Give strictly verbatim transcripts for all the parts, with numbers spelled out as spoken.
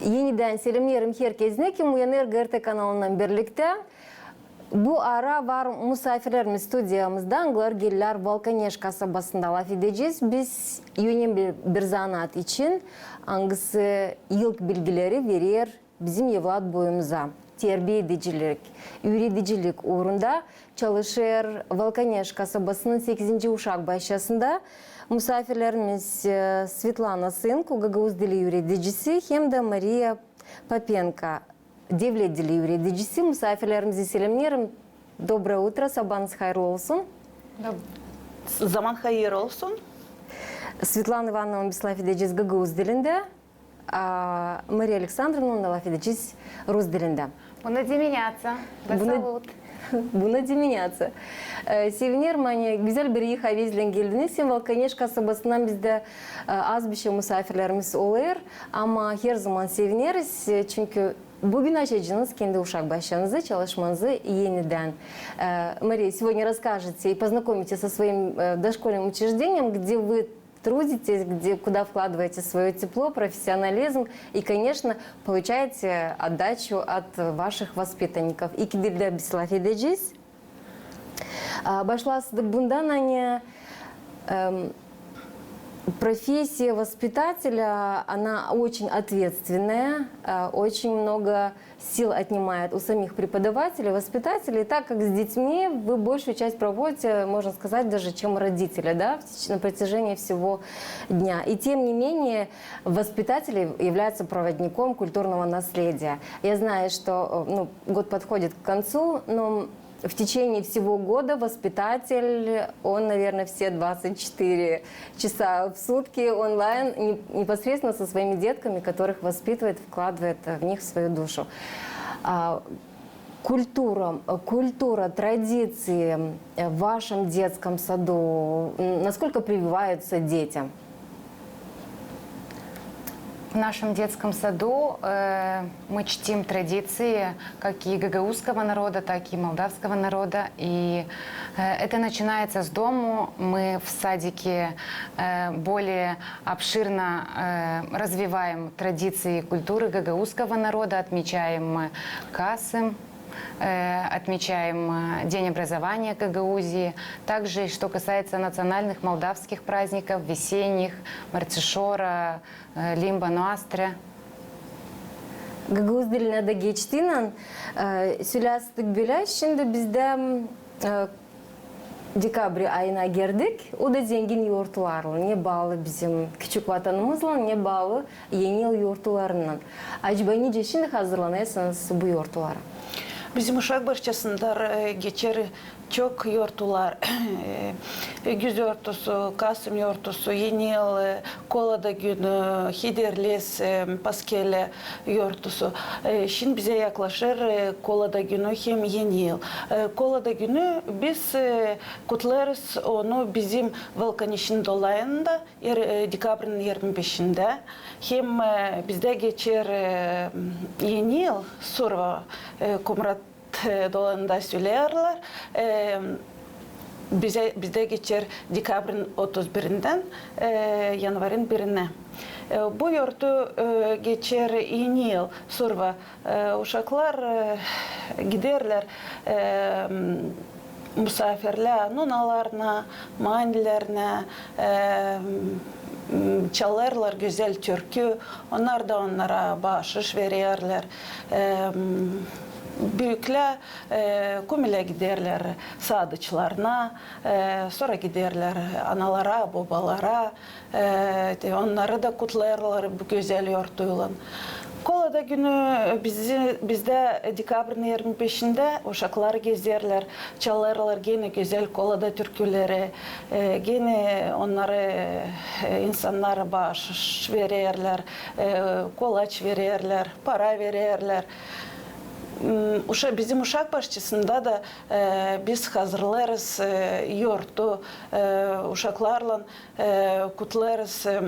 Enidän selämneerim herkeznä, kim uyanêr GRT kanalınnan birliktä. Bu ara var musaafirlerimiz studiyamızda, angıları gelerlär Valkaneş kasabasında. Lafedecez biz önemli bir zanaat için, angısı ilk bilgileri verer bizim evlat boyumuza. Terbiedicilik, üüredicilik uurunda çalışêr Valkaneş kasabasının sekizinci uşak başçasında. Musaafirlerimiz, e, Svetlana Sınku, gagauz dili üüredicisi, hem dä Mariya Papenko, devlet dili üüredicisi. Musaafirlerimizi selämneerim. Доброе утро, sabaanız hayırlı olsun. Dob-, zaman hayır olsun. Svetlana İvanovna, biz lafedecez gagauz dilindä, a Mariya Aleksandrovna, onunnan lafedecez rus dilindä. Bună dimineața! Vă salut! Bună dimineața! E, sevinerim, ani gözäl bir ihavezlän geldiniz. Hem Valkaneş kasabasından bizdä, e, az bişey musaafirlerimiz olêr, ama herzaman sevineriz, e, çünkü büün açacanız kendi uşak başçanızı, çalışmanızı enidän. E, Мария, сегодня расскажете и познакомите со своим, э, дошкольным учреждением, где вы трудитесь, где, куда вкладываете своё тепло, профессионализм и, конечно, получаете отдачу от ваших воспитанников. İki dildä biz lafedecez. A, başlasadık bundan, ani, em, профессия воспитателя, она очень ответственная, э, очень много сил отнимает у самих преподавателей, воспитателей, так как с детьми вы большую часть проводите, можно сказать, даже чем родители, да, в теч-, на протяжении всего дня. И тем не менее, воспитатель является проводником культурного наследия. Я знаю, что, э, ну, год подходит к концу, но в течение всего года воспитатель, он, наверное, все двадцать четыре часа в сутки онлайн не-, непосредственно со своими детками, которых воспитывает, вкладывает в них свою душу. А, культура, э, культура, традиции, э, в вашем детском саду, м, насколько прививаются детям? В нашем детском саду, э, мы чтим традиции как и гагаузского народа, так и молдавского народа. И, э, это начинается с дому. Мы в садике, э, более обширно, э, развиваем традиции и культуры гагаузского народа, отмечаем мы Касым, э, отмечаем, э, День образования Гагаузии. Также, что касается национальных молдавских праздников, весенних, Мартишора, э, Лимба Нуастра. Gagauz dilinä dä geçtiynän, e, sölästik bölä, şindi bizdä, e, dekabr ayına girdik, o da zengin yortularlan, ne baalı bizim küçük vatanımızlan, ne baalı Eni yıl yortularınnan. Acaba nicä şindi hazırlanêrsınız bu yortulara? Bizim uşak başçasında, e, geçer çok yortular. E, Güz yortusu, Kasım yortusu, Eni yıl, e, Kolada günü, Hiderlez, e, Paskelä yortusu. E, şindi bizä yaklaşêr, e, Kolada günü hem Eni yıl. E, Kolada günü biz, e, kutlêêrız onu bizim Valkaneşin dolayında, er-, e, dekabrinin irmi beşindä. Hem, e, bizdä geçer, e, Eni yıl, Surva, e, Komrat, e, dolayında söleerlär. E, bizä, bizdä geçer dekabrinin otuz birindän, e, yanvarın birinä. E, bu yortu, e, geçer Eni yıl, Surva. E, uşaklar, e, giderlär, e, musaafirlää nunalarına, manilerinä, e, m, çalêrlar gözäl türkü, onnar da onnara baaşış vererlär. E, m, büüklär, e, kumelä giderlär saadıçlarına, e, sora giderlär analara, bobalara, e, te onnarı da kutlêêrlar bu gözäl yortuylan. Kolada günü bizi, bizdä dekabrinin irmi beşindä uşaklar gezerlär, çalêrlar genä gözäl Kolada türküleri, e, genä onnarı, e, insannar baaşış vererlär, e, kolaç vererlär, para vererlär. M, uşa-, bizim uşak başçasında da, e, biz hazırlêêrız, e, yortu, e, uşaklarlan, e, kutlêêrız, e,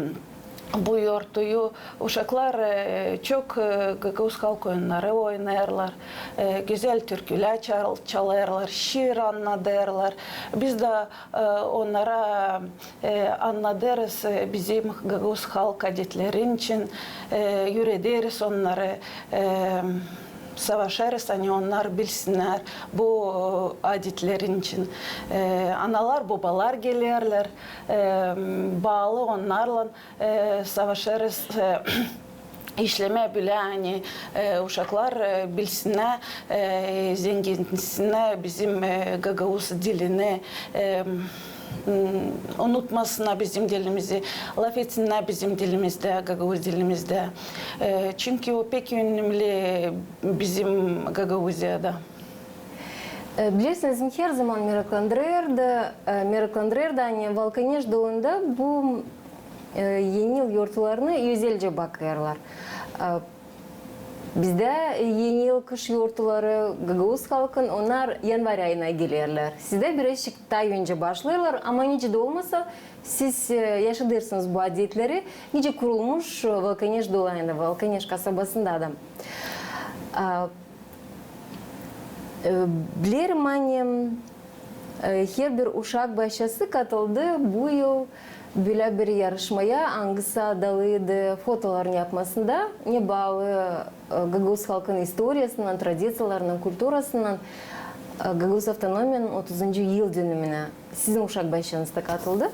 bu yortuyu uşaklar, e, çok, e, gagauz halk oyunnarı oynêêrlar, e, gözäl türkülär çal-, çalêrlar, şiir annadêrlar. Biz dä, e, onnara, e, annadêrız, e, bizim gagauz halk adetleri için, e, üürederiz onnarı, e, savaşêrız, ani onnar bilsinnär bu, e, adetleri için. E, analar, bobalar gelerlär, e, baalı onnarlan, e, savaşêrız, e, işlemää bölä, ani, e, uşaklar, e, bilsinnär, e, zenginsinnär bizim, e, gagauz dilini, e, m, unutmasınnar bizim dilimizi, lafetsinnär bizim dilimizdä, gagauz dilimizdä. E, çünki o pek önemli bizim Gagauziyada. E, bilersiniz, beni her zaman meraklandırêrdı, e, meraklandırêrdı, ani Valkaneş dolunda bu, e, Eni yıl yortularını özelcä bakêrlar. E, bizdä, e, Eni yıl, kış yortuları, gagauz halkın, onnar yanvar ayına gelerlär. Sizdä birazçık taa öncä başlêêrlar, ama nicä dä olmasa, siz, e, yaşadêrsınız bu adetleri. Nicä kurulmuş, e, Valkaneş dolayında, Valkaneş kasabasında da. E, E, bilerim, ani, e, herbir uşak başçası katıldı bu yıl bölä bir yarışmaya, angısı adalıydı fotoların yapmasında, ne baalı, e, gagauz halkın istoriyasınnan, tradiţiyalarınnan, kulturasınnan, e, Gagauz avtonomiyanın otuzuncu yıldönümünä. Sizin uşak başçanız da katıldı?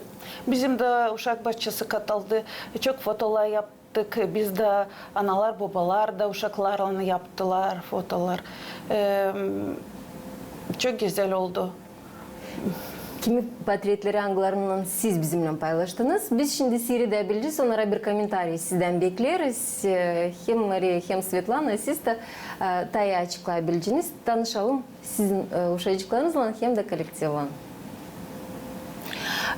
Bizim dä uşak başçası katıldı. Çok fotolar yap- -ttık. Biz dä, analar, bobalar da uşaklarlan yaptılar fotolar. Em, çok gözäl oldu. Kimi portretleri, angılarını siz bizimnän paylaştınız, biz şindi siiredäbilecez, onnara bir kommentariy sizdän bekleeriz. E, hem Mariya, hem Svetlana, siz dä, e, taa ii açıklayabileceniz. Tanışalım sizin, e, uşacıklarınızlan hem dä kolektivlan.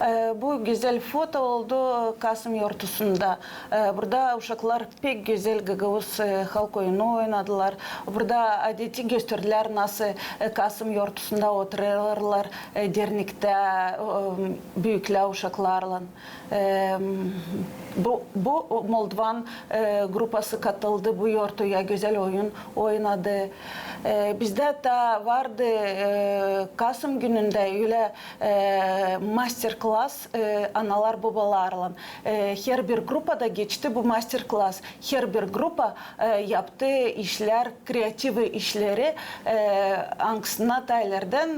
E, bu gözäl foto oldu kasım yortusunda. E, burada uşaklar pek gözäl gagauz, e, halk oyunu oynadılar. Burada adeti gösterdilär, nasıl, e, kasım yortusunda oturêrlar, e, dernektä, e, büüklär uşaklarlan. E, bu, bu moldovan, e, grupası katıldı bu yortuya, gözäl oyun oynadı. E, bizdä taa vardı, e, kasım günündä ölä, e, master-klass, e, analar, bobalarlan. E, herbir grupada geçti bu master-klass. Herbir grupa, e, yaptı işlär, kreativ işleri, e, angısını taa ileridän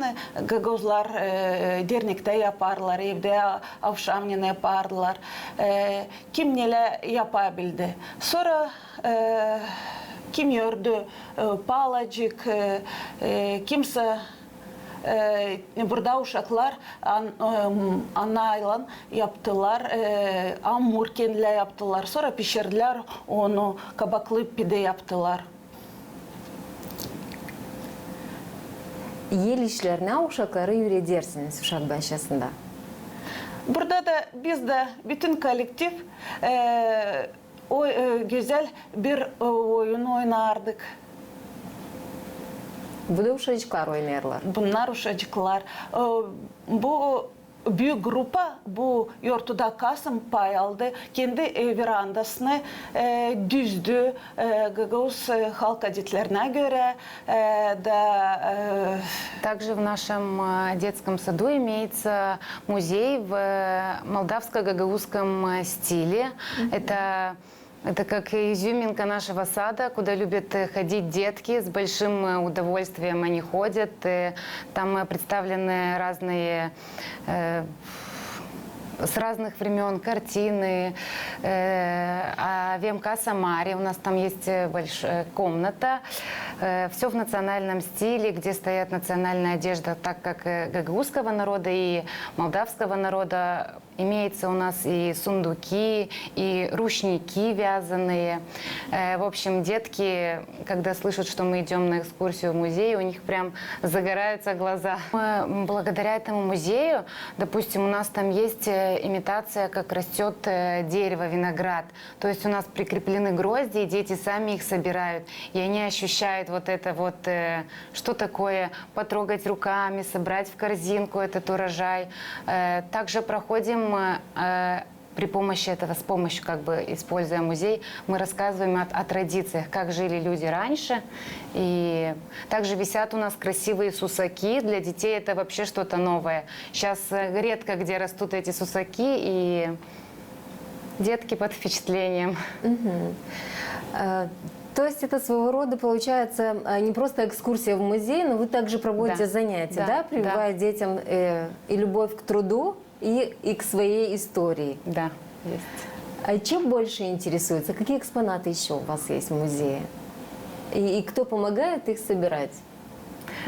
gagauzlar, e, dernektä yaparlar, evdä avşamnen yaparlar. E, kim nelä yapabildi. Sora, e, kim ördü, e, palacık, e, e, kimsä E, burada uşaklar an-, em, anaylan yaptılar, e, amur kendilär yaptılar. Sora pişirdilär onu, kabaklı pide yaptılar. El işlerinä uşakları üüredersiniz uşak başçasında? Burada da biz dä, bütün kollektiv, e, O, e, gözäl bir, e, oyun oynardık. Bu da uşacıklar oynêêrlar. Bunnar uşacıklar. E, bu büük grupa bu yortuda kasım pay aldı. Kendi, e, verandasını, e, düzdü, e, gagauz, e, halk adetlerinä görä, e, da, e, Также в нашем, э, детском саду имеется музей в, э, молдавско-гагаузском, э, стиле. Это, это как изюминка нашего сада, куда любят, э, ходить детки. С большим, э, удовольствием они ходят. Э, там, э, представлены разные, э, с разных времён картины. Э, а в М К Самаре у нас там есть, э, больш-, э, комната. Э, всё в национальном стиле, где стоят национальная одежда, так как, э, гагаузского народа и молдавского народа. Имеется у нас и сундуки, и рушники вязаные. Э, в общем, детки, когда слышат, что мы идём на экскурсию в музей, у них прям загораются глаза. Мы, м, благодаря этому музею, допустим, у нас там есть, э, имитация, как растёт, э, дерево, виноград. То есть у нас прикреплены грозди, и дети сами их собирают. И они ощущают вот это вот, э, что такое потрогать руками, собрать в корзинку этот урожай. Э, также проходим, э, При помощи этого, с помощью, как бы, используя музей, мы рассказываем о, о традициях, как жили люди раньше. И также висят у нас красивые сусаки. Для детей это вообще что-то новое. Сейчас редко где растут эти сусаки, и детки под впечатлением. Э, То есть это своего рода получается э, не просто экскурсия в музей, но вы также проводите Да. занятия, Да, да, да. прививая детям э, и любовь к труду, и, и к своей истории. Да, есть. А чем больше интересуются? Какие экспонаты еще у вас есть в музее? И, и кто помогает их собирать?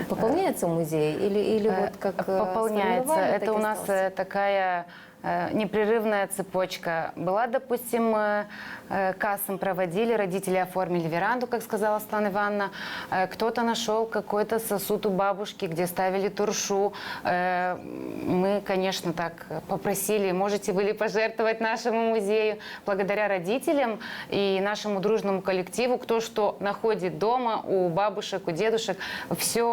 Пополняется музей или, или Э, вот как э, Пополняется. сформировали, Это так у и нас осталось? э, такая э, непрерывная цепочка. Была, допустим, э, э, кассом проводили, родители оформили веранду, как сказала Светлана Ивановна. Э, Кто-то нашел какой-то сосуд у бабушки, где ставили туршу. Э, Мы, конечно, так попросили, можете вы ли пожертвовать нашему музею. Благодаря родителям и нашему дружному коллективу, кто что находит дома у бабушек, у дедушек, все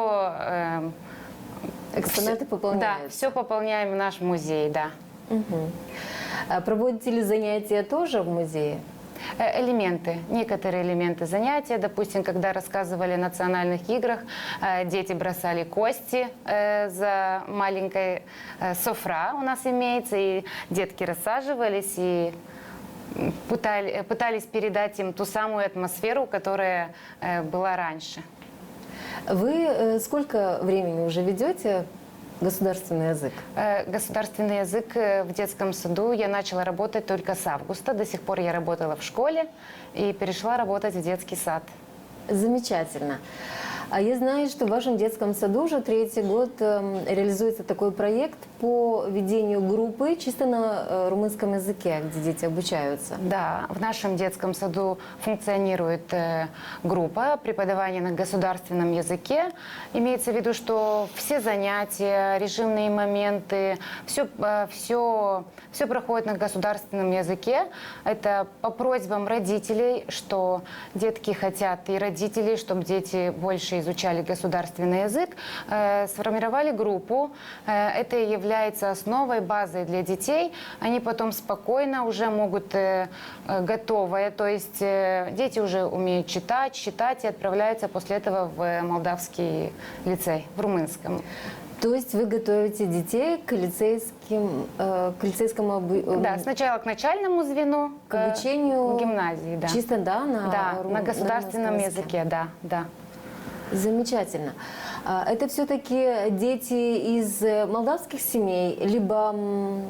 Экспонаты пополняются. Да, все пополняем в наш музей, да. Мгм. А проводите ли занятия тоже в музее? Э, Элементы, некоторые элементы занятия, допустим, когда рассказывали о национальных играх, э, дети бросали кости э, за маленькой э, софра у нас имеется, и детки рассаживались и м, пытали- э, пытались передать им ту самую атмосферу, которая э, была раньше. Вы э, сколько времени уже ведете государственный язык? Э, Государственный язык э, в детском саду я начала работать только с августа. До сих пор я работала в школе и перешла работать в детский сад. Замечательно. А я знаю, что в вашем детском саду уже третий год эм, реализуется такой проект по ведению группы чисто на э, румынском языке, где дети обучаются. Да, в нашем детском саду функционирует э, группа преподавания на государственном языке. Имеется в виду, что все занятия, режимные моменты, все, все, все проходит на государственном языке. Это по просьбам родителей, что детки хотят, и родителей, чтобы дети больше изучали государственный язык. Э, сформировали группу. Э, это является основой, базой для детей. Они потом спокойно уже могут э, э, готовое, то есть э, дети уже умеют читать, считать и отправляются после этого в молдавский лицей, в румынском. То есть вы готовите детей к лицейским, э, к лицейскому обу- Да, сначала к начальному звену, к обучению в гимназии, да. Чисто, да, на, Да, ру- на государственном румынском языке. Языке, да, да. Замечательно. А, Это все-таки дети из э, молдавских семей, либо м,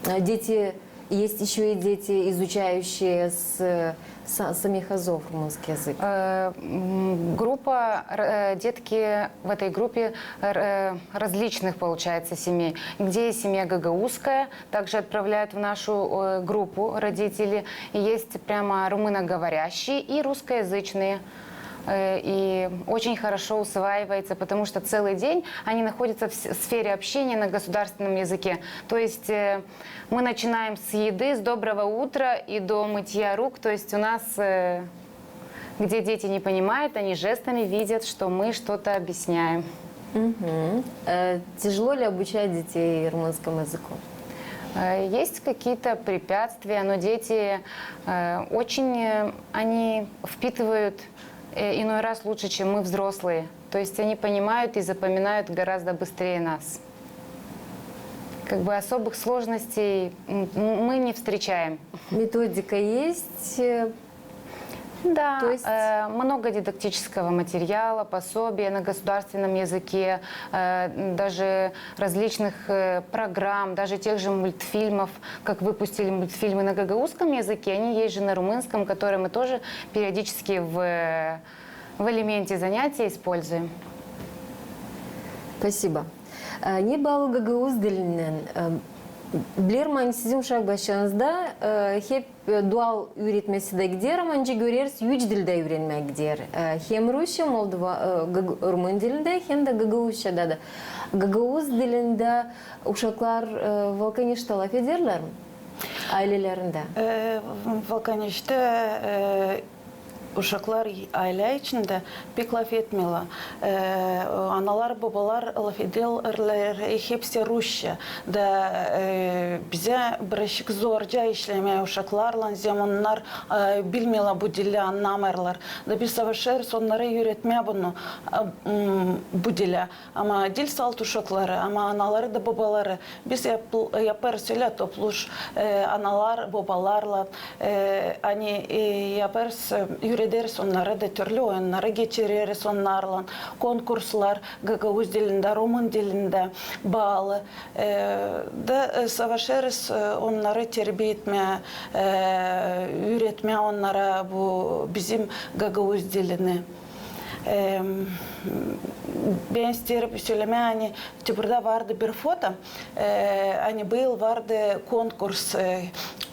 э, дети есть еще и дети, изучающие с э, са- самих азов румынский язык? Э, м, Группа, р- э, детки в этой группе р- э, различных, получается, семей. Где есть семья гагаузская, также отправляют в нашу э, группу родители. И есть прямо румыноговорящие и русскоязычные. Э, И очень хорошо усваивается, потому что целый день они находятся в с- сфере общения на государственном языке. То есть э, мы начинаем с еды, с доброго утра и до мытья рук. То есть у нас, э, где дети не понимают, они жестами видят, что мы что-то объясняем. Мгм. Э, Тяжело ли обучать детей румынскому языку? Э, Есть какие-то препятствия, но дети э, очень, э, они впитывают э, иной раз лучше, чем мы, взрослые. То есть они понимают и запоминают гораздо быстрее нас. Как бы особых сложностей м, м, мы не встречаем. Методика есть, э, Да, То есть э, много дидактического материала, пособия на государственном языке, э, даже различных э, программ, даже тех же мультфильмов, как выпустили мультфильмы на гагаузском языке, они есть же на румынском, которые мы тоже периодически в, э, в элементе занятия используем. Спасибо. Ee, ne baalı gagauz dilinden? Ee, Bilerim, ani sizin uşak başınızda e, hep e, dual üüretmesi dä gider, ama nicä göreriz, üç dildä üürenmää gider. E, hem rusça, moldova, e, gag- rumın dilindä, hem dä gagauzçada da. Gagauz dilindä uşaklar e, Valkaneştä lafederlär mi? Aylelerindä. E, Valkaneştä e, Uşaklar aylä içindä pek lafetmeerlär. E, analar, bobalar lafederlär hepsi rusça. Da, e, bizä birazcık zorca işlemää uşaklarlan, zerä onnar, e, bilmeerlär bu dili, annamêêrlar. Da biz savaşêrız onnara üüretmää bunu, e, m, bu dilä. Ama diil salt uşakları, ama anaları da, bobaları. Biz yap-, yapêrız ölä topluş, e, analar, bobalarlan, e, ani, e, yapêrız, e, üürederiz onnarı da, türlü oyunnarı geçireriz onnarlan, konkurslar gagauz dilindä, rumın dilindä baalı. E, da, e, savaşêrız, e, onnarı terbiä etmää, e, üüretmää onnara bu bizim gagauz dilini. E, bän isteerim sölemää, ani te burada vardı bir foto, e, ani bıyıl vardı konkurs, e,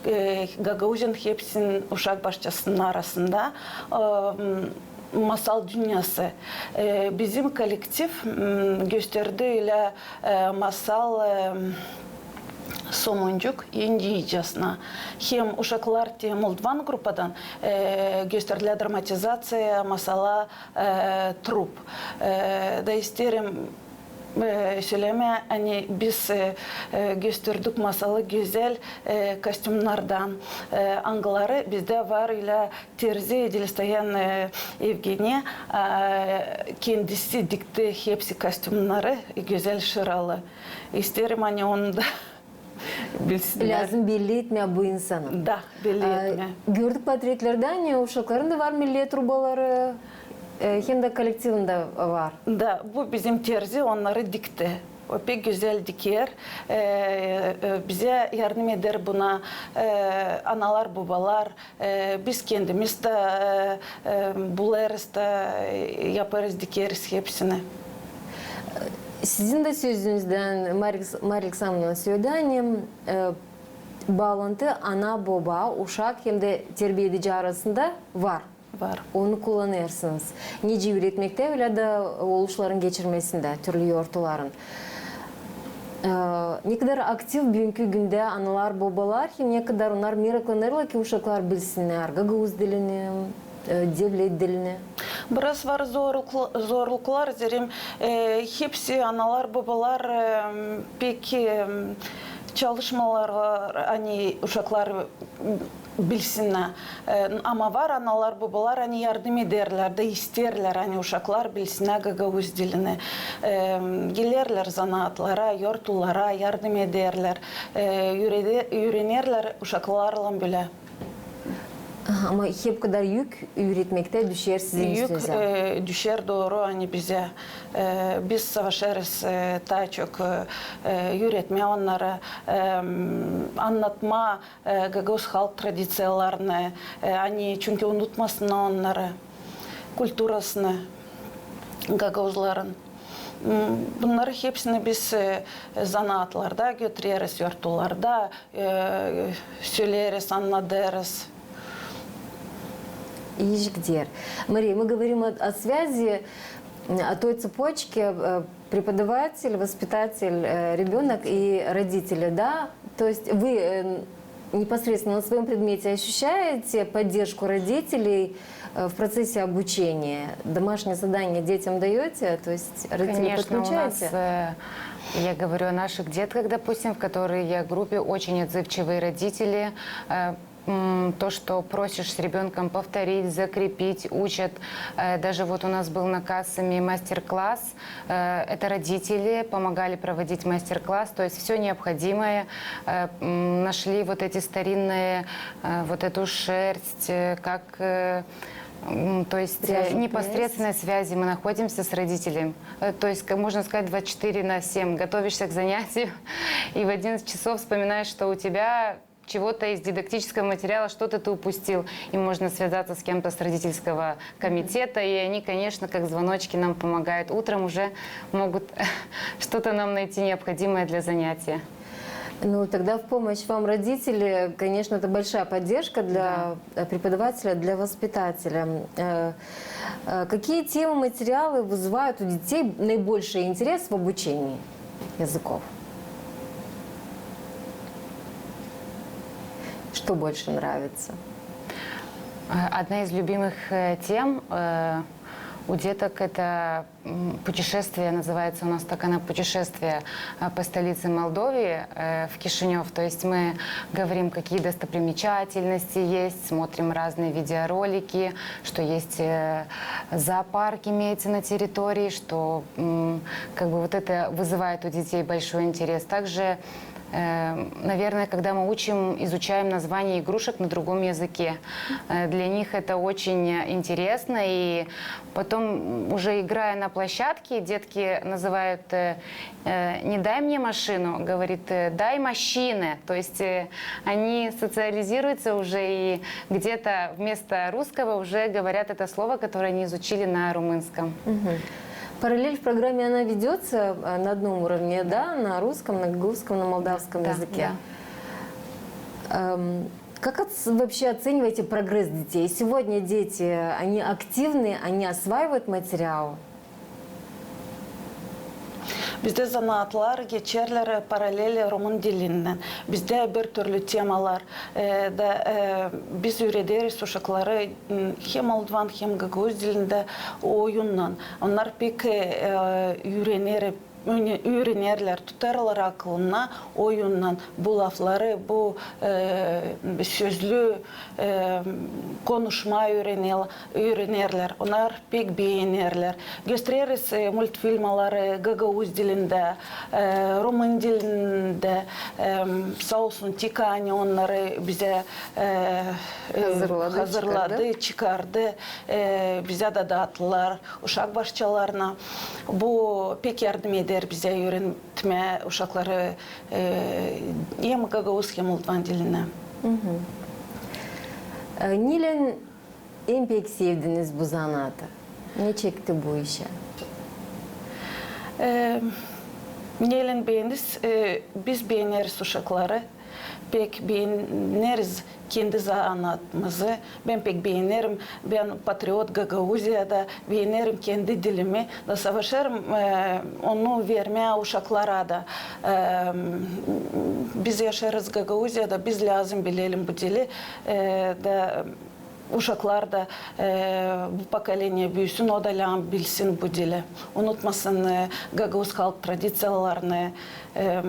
e, Gagauziya'nın hepsinin uşak başçasının arasında, e, masal dünnäsı. E, bizim kollektiv, m, gösterdi ölä, e, masal, e, Somuncuk, indiycasına. Hem uşaklar te Moldvan grupadan, e, gösterdilär dramatizaţiya masala, e, Trup. E, da isteerim, e, sölemää, ani biz, e, e, gösterdik masalı gözäl, e, kostümnardan, e, angıları bizdä var ölä terzi Edil Stoyan, e, Evgeniya, e, kendisi dikti hepsi kostümnarı, gözäl şıralı. İsteerim, ani onu da bilsinnär. Lääzım belli etmää bu insanı. Da, belli etmää. Gördük portretlerdä, ani uşakların da var milli trubaları, e, hem dä kollektivin dä var. Da, bu bizim terzi onnarı dikti. O pek gözäl diker. E, e, bizä yardım eder buna, e, analar, bobalar, e, biz kendimiz dä, e, e, bulêrız da, e, yapêrız, dikeriz hepsini. Sizin dä sözünüzdän, Marya Aleks-, Marya Aleksandrovna sölädi, ani, e, baalantı ana, boba, uşak hem dä terbiä edici arasında var. Var. Onu kullanêrsınız. Nicä üüretmektä, ölä dä oluşların geçirmesindä, türlü yortuların. E, ne kadar aktiv büünkü gündä analar, bobalar, hem ne kadar onnar meraklanêrlar ki uşaklar bilsinnär gagauz dilini, e, devlet dilini. Biraz var zorlukla-, zorluklar, zerä, e, hepsi analar, bobalar, e, pek, e, çalışmêêrlar, ani uşaklar bilsinnär. E, ama var analar, bobalar, ani yardım ederlär da isteerlär, ani uşaklar bilsinnär gagauz dilini. E, gelerlär zanaatlara, yortulara, yardım ederlär, e, üürede-, üürenerlär uşaklarlan bölä. Aha, ama hep kadar yük üüretmektä düşer sizin üstünüzä. Yük, e, düşer, dooru, ani bizä. E, biz savaşêrız, e, taa çok, e, e, üüretmää onnarı, e, annatmaa, e, gagauz halk tradiţiyalarını, e, ani çünkü unutmasınnar onnarı, kulturasını gagauzların. M, bunnarı hepsini biz, e, zanaatlarda götüreriz, yortularda, e, söleeriz, annadêrız. İş gider. Мария, мы говорим о, о связи, м, о той цепочке, э, преподаватель, воспитатель, э, ребёнок и родители, да? То есть вы, э, непосредственно на своём предмете ощущаете поддержку родителей, э, в процессе обучения? Домашние задания детям даёте? То есть родителей подключаете? Конечно, у нас, э, я говорю о наших детках, допустим, в которой я группе, очень отзывчивые родители, э, м, то, что просишь с ребёнком повторить, закрепить, учат. Э, даже вот у нас был на Касами мастер-класс. Э, это родители помогали проводить мастер-класс, то есть всё необходимое, э, м, нашли вот эти старинные, э, вот эту шерсть, э, как, э, м, то есть, э, непосредственной связи мы находимся с родителем. Э, то есть, как можно сказать, двадцать четыре на семь готовишься к занятию, и в одиннадцать часов вспоминаешь, что у тебя чего-то из дидактического материала, что-то ты упустил. И можно связаться с кем-то с родительского комитета, и они, конечно, как звоночки нам помогают. Утром уже могут что-то нам найти необходимое для занятия. Ну, тогда в помощь вам родители, конечно, это большая поддержка для, э, преподавателя, для воспитателя. Э, э, какие темы, материалы вызывают у детей наибольший интерес в обучении языков? Что больше нравится? Э, Одна из любимых э, тем э, у деток — это м, путешествие, называется у нас так она, путешествие э, по столице Молдовы, э, в Кишинёв. То есть мы говорим, какие достопримечательности есть, смотрим разные видеоролики, что есть э, зоопарк имеется на территории, что м, как бы вот это вызывает у детей большой интерес. Также Э, наверное, когда мы учим, изучаем названия игрушек на другом языке, э, для них это очень интересно, и потом, уже играя на площадке, детки называют э, э, не «дай мне машину», говорит э, «дай машины». То есть э, они социализируются уже и где-то вместо русского уже говорят это слово, которое они изучили на румынском. Параллель в программе, она ведется э, на одном уровне, да, на русском, на гагаузском, на молдавском Да, языке. Да. Эм, Как оц- вообще оцениваете прогресс детей? Сегодня дети, они активны, они осваивают материал? Bizdä zanaatlar geçerlär paralel rumın dilinnän. Bizdä bir türlü temalar, e, da e, biz üürederiz uşakları m, hem moldovan, hem gagauz dilindä oyunnan. Onnar pek e, üürener, üürenerlär, tutarlar akılında oyunnan bu lafları, bu e, sözlü e, konuşma üürener, üürenerlär. Onnar pek beenerlär. Göstereriz e, multfilmaları gagauz dilindä, e, rumın dilindä, e, saa olsun Tika, ani onnarı bizä e, e, Hazırladı, hazırladı, çıkardı. çıkardı. E, bizä dä daattılar uşak başçalarına. Bu pek yardım eder bizä üüretmää uşakları e, hem gagauz, hem moldovan dilinä. E, Neylän en pek sevdiniz bu zanaatı? Ne çekti bu işä? E, neylän beeniz, e, biz beeneriz uşakları, pek beeneriz kendi zanaatımızı. Bän pek beenerim, bän patriot Gagauziyada, beenerim kendi dilimi. Da savaşêrım e, onu vermää uşaklara da. E, biz yaşêêrız Gagauziyada, biz lääzım bilelim bu dili. E, da uşaklar da e, bu pokoleniya büüsün, o da lääzım bilsin bu dili. Unutmasın e, gagauz halk tradiţiyalarını. E,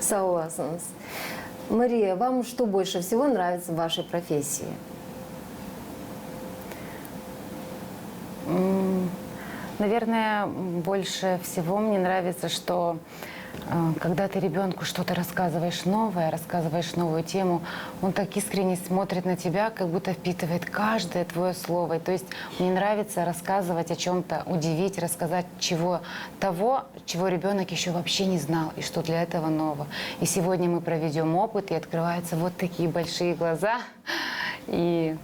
Saa olasınız. Мария, вам что больше всего нравится в вашей профессии? М, Наверное, больше всего мне нравится, что э, когда ты ребенку что-то рассказываешь новое, рассказываешь новую тему, он так искренне смотрит на тебя, как будто впитывает каждое твое слово. И то есть мне нравится рассказывать о чем-то, удивить, рассказать чего того, чего ребенок еще вообще не знал, и что для этого ново. И сегодня мы проведем опыт, и открываются вот такие большие глаза. И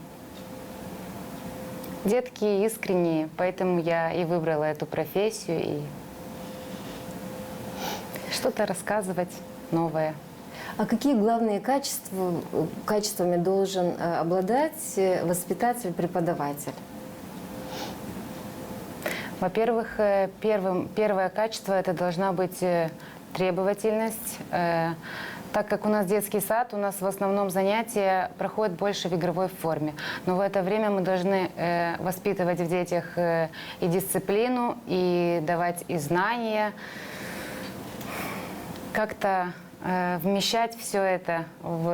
детки искренние, поэтому я и выбрала эту профессию, и что-то рассказывать новое. А какие главные качества, качествами должен э, обладать э, воспитатель, преподаватель? Во-первых, э, первым, первое качество — это должна быть э, требовательность. Э, Так как у нас детский сад, у нас в основном занятия проходят больше в игровой форме. Но в это время мы должны э, воспитывать в детях э, и дисциплину, и давать и знания, как-то э, вмещать все это в,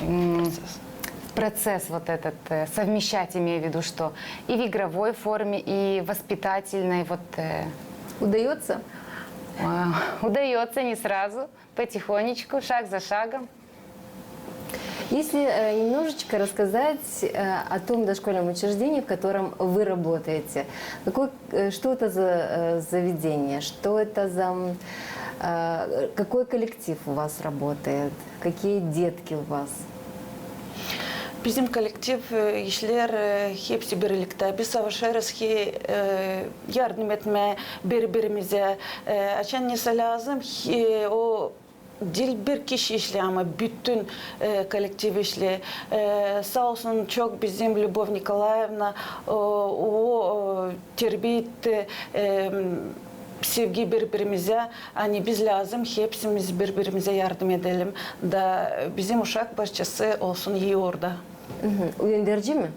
м, в процесс вот этот, э, совмещать, имею в виду, что и в игровой форме, и воспитательной, вот. Э, Удается? э, Удается не сразу, потихонечку, шаг за шагом. Если э, немножечко рассказать э, о том дошкольном учреждении, в котором вы работаете, какой, э, что это за э, заведение, что это за, м, э, какой коллектив у вас работает, какие детки у вас? Bizim kollektiv e, işlär e, hepsi birliktä. Biz savaşêrız ki e, yardım etmää biri-birimizä. E, açan nesä lääzım, e, o diil bir kişi işleer, ama bütün e, kollektiv işleer. E, saa olsun çok bizim Lübov Nikolaevna, o, o e, terbiä etti e, sevgi biri-birimizä, ani biz lääzım hepsimiz biri-birimizä yardım edelim, da bizim uşak başçası olsun ii orada. Önderci mi?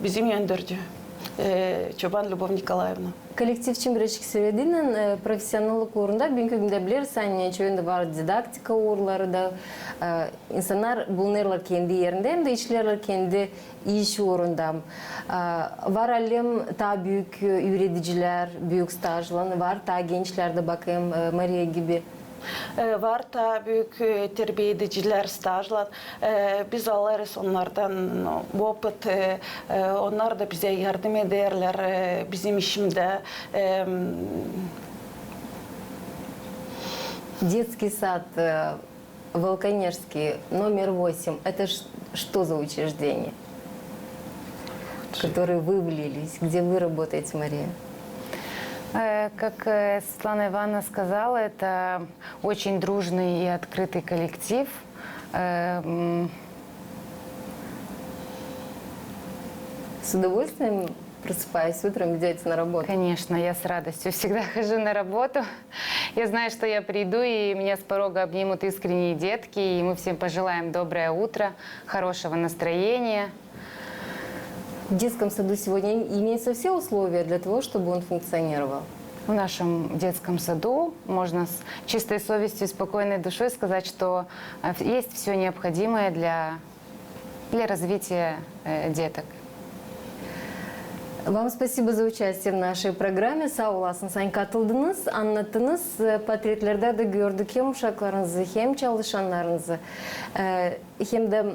Bizim önderci, e, Çoban Lübov Nikolaevna. Kollektiv için birazcık söledin, e, profesionallık uurunda büünkü gündä bileriz, ani çoyunda var didaktika uurları da, e, insannar bulunêrlar kendi erindä hem dä işleerlär kendi iş uurunda. E, var alem taa büük, e, üüredicilär, büük stajlan, var taa gençlär dä, bakêrım, e, Mariya gibi. E, var taa büük, e, terbiyeedicilär stajlan. E, biz alêrız onnardan opıt, e, e, onnar da bizä yardım ederlär, e, bizim işimdä. E, Детский сад, э, Волконежский, номер восемь, это ш-, что за учреждение, в которое вы влились, где вы работаете, Мария? Э, Как э, Светлана Ивановна сказала, это очень дружный и открытый коллектив. Э, м, С удовольствием, просыпаясь утром, идёте на работу? Конечно, я с радостью всегда хожу на работу. Я знаю, что я приду, и меня с порога обнимут искренние детки, и мы всем пожелаем доброе утро, хорошего настроения. В детском саду сегодня имеются все условия для того, чтобы он функционировал. В нашем детском саду можно с чистой совестью и спокойной душой сказать, что э, есть все необходимое для, для развития э, деток. Вам спасибо за участие в нашей программе. Saa olasınız, ani katıldınız, annattınız. E, portretlerdä dä gördük hem uşaklarınızı, hem çalışannarınızı, e, hem dä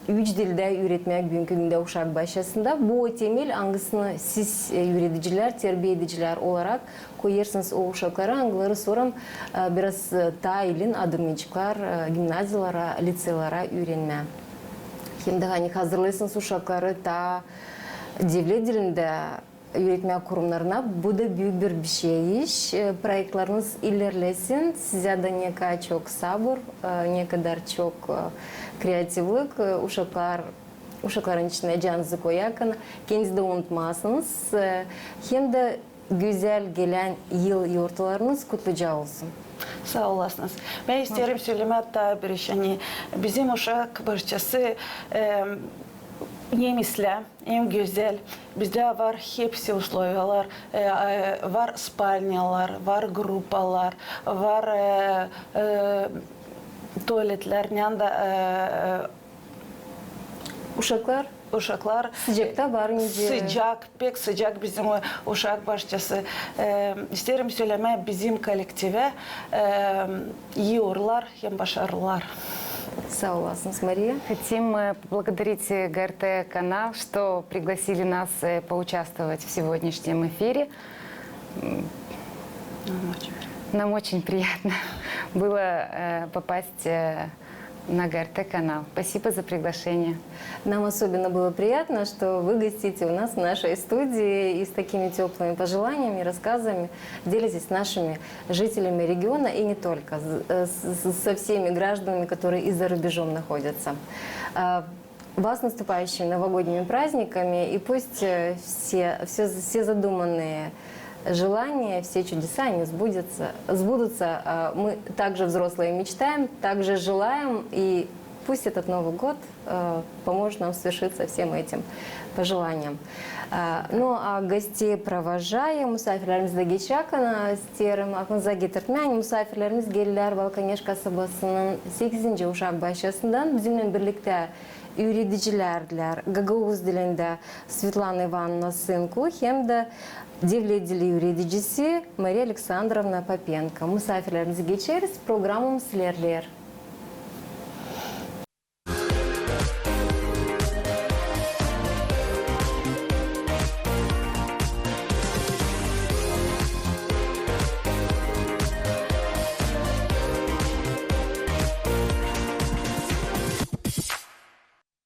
üç dildä üüretmää büünkü gündä uşak başçasında. Bu o temel, angısını siz, e, üüredicilär, terbiyeedicilär olarak koyêrsınız o uşaklara, angıları sora, e, biraz, e, taa ilin adımnêceklar, e, gimnaziyalara, liţeylere üürenmää. Hem dä ani hazırlêêrsınız uşakları taa devlet dilindä üüretmää kurumnarına, bu da büük bir bişey iş. E, proektlarınız ilerlesin, sizä dä nekadar çok sabır, e, nekadar çok, e, kreativlik, e, uşaklar, uşakların içinä canınızı koyakana, kendinizi dä unutmasınız, e, hem dä gözäl gelän yıl yortularınız kutluca olsun. Saa olasınız. Bän isteerim sölemää taa bir iş, ani bizim uşak başçası, e, nemisli hem gözäl. Bizdä var hepsi usloviyalar, e, e, var spalnyalar, var grupalar, var e, e, tualetlär, neredä e, e, Uşaklar uşaklar. Sıcakta var nicä? Sıcak, pek sıcak bizim uşak başçası. E, isteerim sölemää bizim kollektivä, e, ii uurlar hem başarılar. Saa olasınız, Mariya. Хотим э, поблагодарить э, ГРТ канал, что пригласили нас э, поучаствовать в сегодняшнем эфире. М, Нам очень приятно было э, попасть э, на ГРТ канал. Спасибо за приглашение. Нам особенно было приятно, что вы гостите у нас в нашей студии и с такими тёплыми пожеланиями и рассказами делитесь с нашими жителями региона и не только, с- э, с- со всеми гражданами, которые и за рубежом находятся. А, Вас с наступающими новогодними праздниками, и пусть э, все, все, все задуманные желания, все чудеса, они сбудутся, сбудутся. А, Мы также взрослые мечтаем, также желаем, и пусть этот Новый год э, поможет нам свершиться всем этим пожеланиям. А, Ну, а гостей провожаем, musaafirlerimizi dä geçerkän isteerim aklınıza getirtmää, ani musaafirlerimiz geldilär Volkoneş kasabasının sekizinci uşak başçasından, bizimnän birliktä üüredicilärdilär gagauz dilindä Svetlana İvanovna Sınku hem dä devlet dili üüredicisi Mariya Aleksandrovna Papenko. Musaafirlerimizi geçeriz, programamız ilerleer.